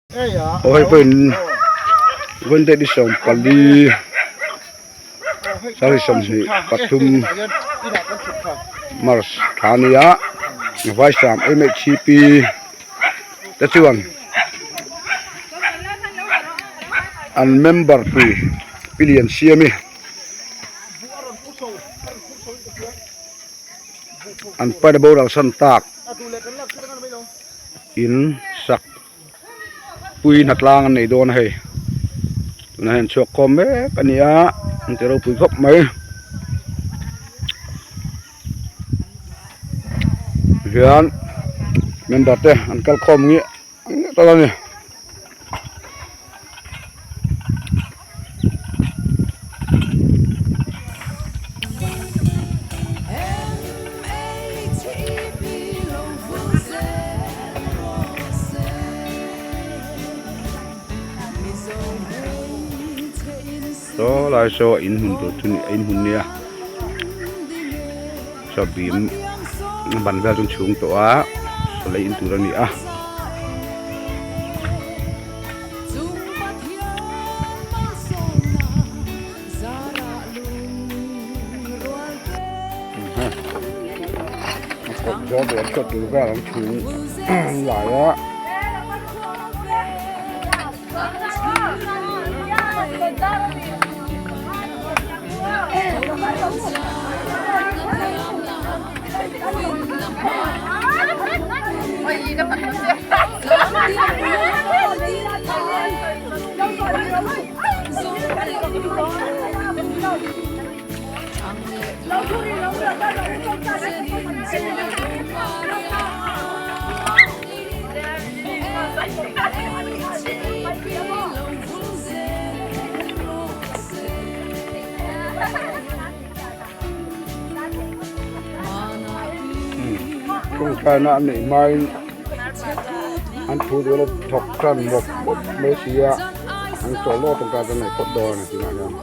Aw hei pawhin vawiin date hi 14 sari 23 march thla a nia vaisam mhcp te chuan an member pui pi Liansiami an paina boral san tak in sak. Pui hnatlang an nei dawn a hei tunah hian chhuak khawm mek a ni a an ti ropui khawp mai hian member te an kal khawm ngiah ngiah tawh a ni. Saw lai saw a in hmun tur chu a in hmun nia saw bim ban vel chu an chhung tawh a saw lei in tur a ni a. Lai a. Tawngtaina a neih hmain an thu duh a thawk tan mawp mawp mai si a an chawl lawk tawngtai chu an nei phawt dawn a ni tunah hian.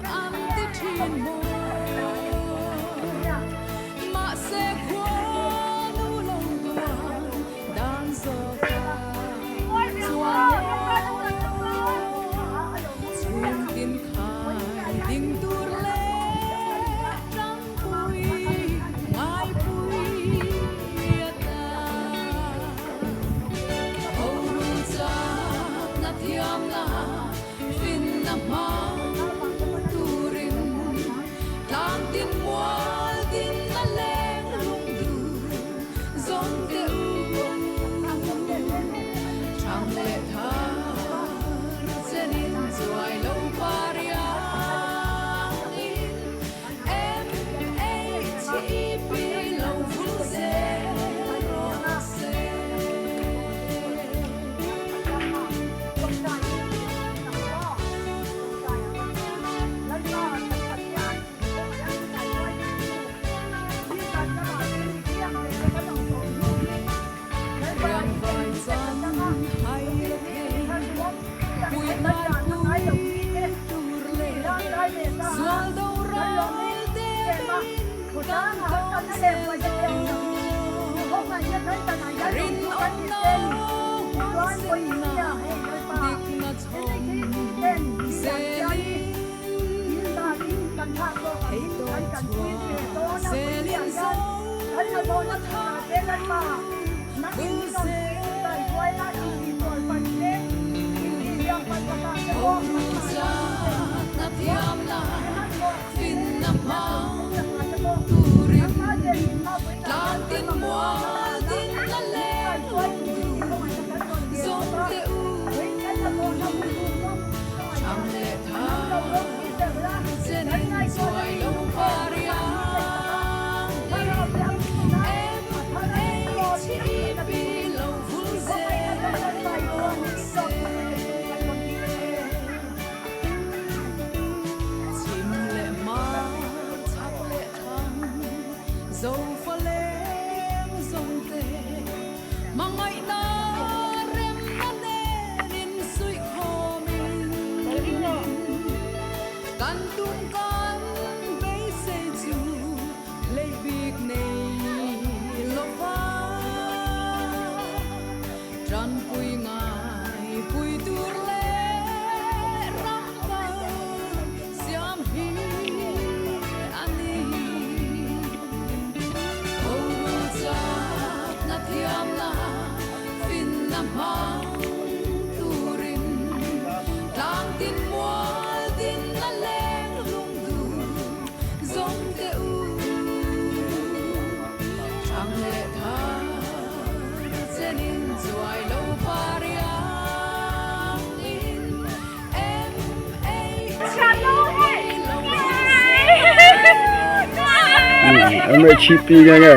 MHP nge nge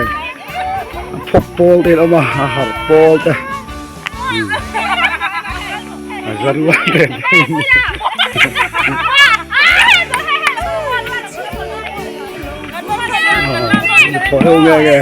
a phawk pawl te an awm a a harh pawl te a zar lai te an awm a thaw ho nge nge.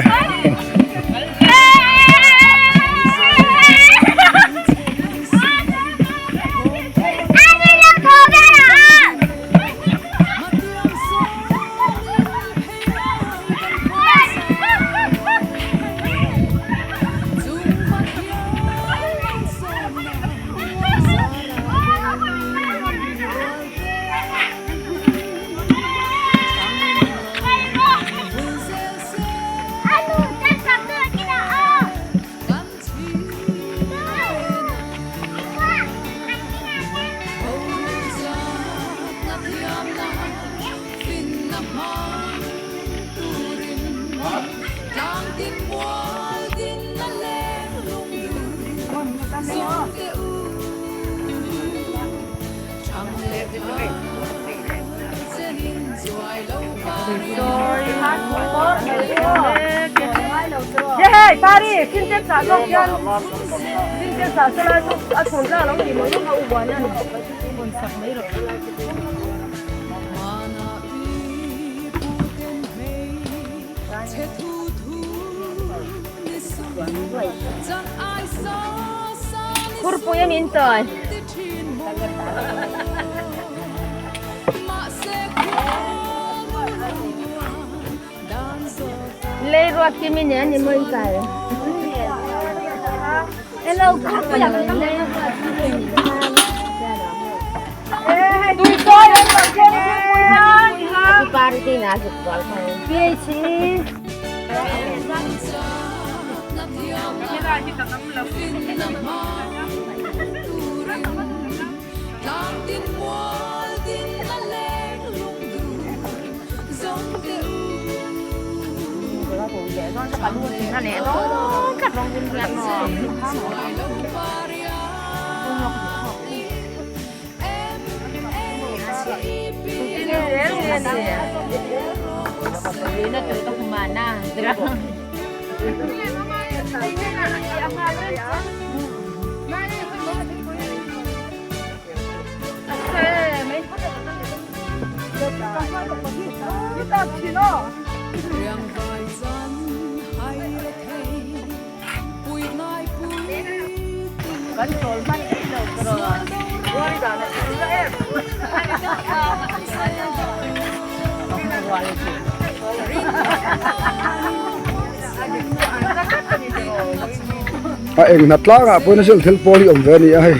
A eng hna tlangah pawhin a zil thil pawl hi awm ve a ni a hei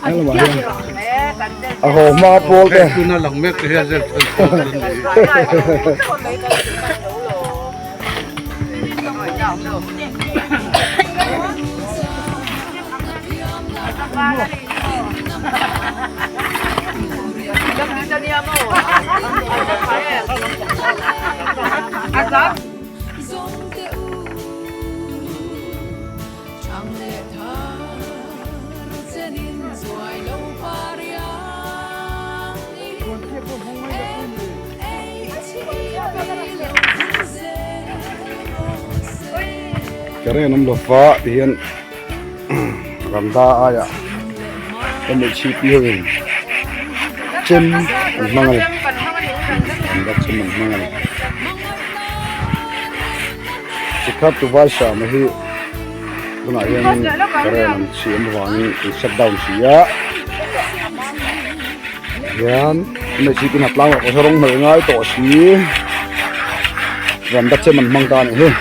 helamah hian a haw hma pawl te tuna lang mek te hian zil thil pawl an ni. Current awm lova tihian Randa aiah MHP ho in chem an hmang a ni Randa chem an hmang a ni Tikha Dubai Sharma hi tunah hian current an chhiam avangin an shut down si a hian MHP in a tlang ah pawh rawng hnawih ngai tawh si Randa chem an hmang ta a nih hi.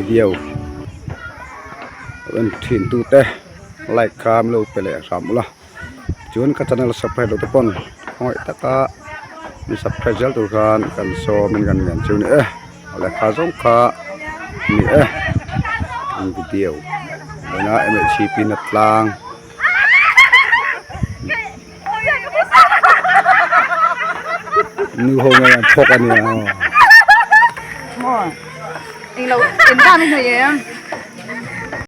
video lo en thin tute like kha min lo pe leh hram ula chuan ka channel subscribe loh te pawn khawngaih taka min subscribe zel tur khan kan sawm in kan ngen chu ni e lehkha zawng kha ni e an video vawiina mhip na tlang. Nu ho nge an thawk a nia aw. Maw englo engzah mi hnawih em?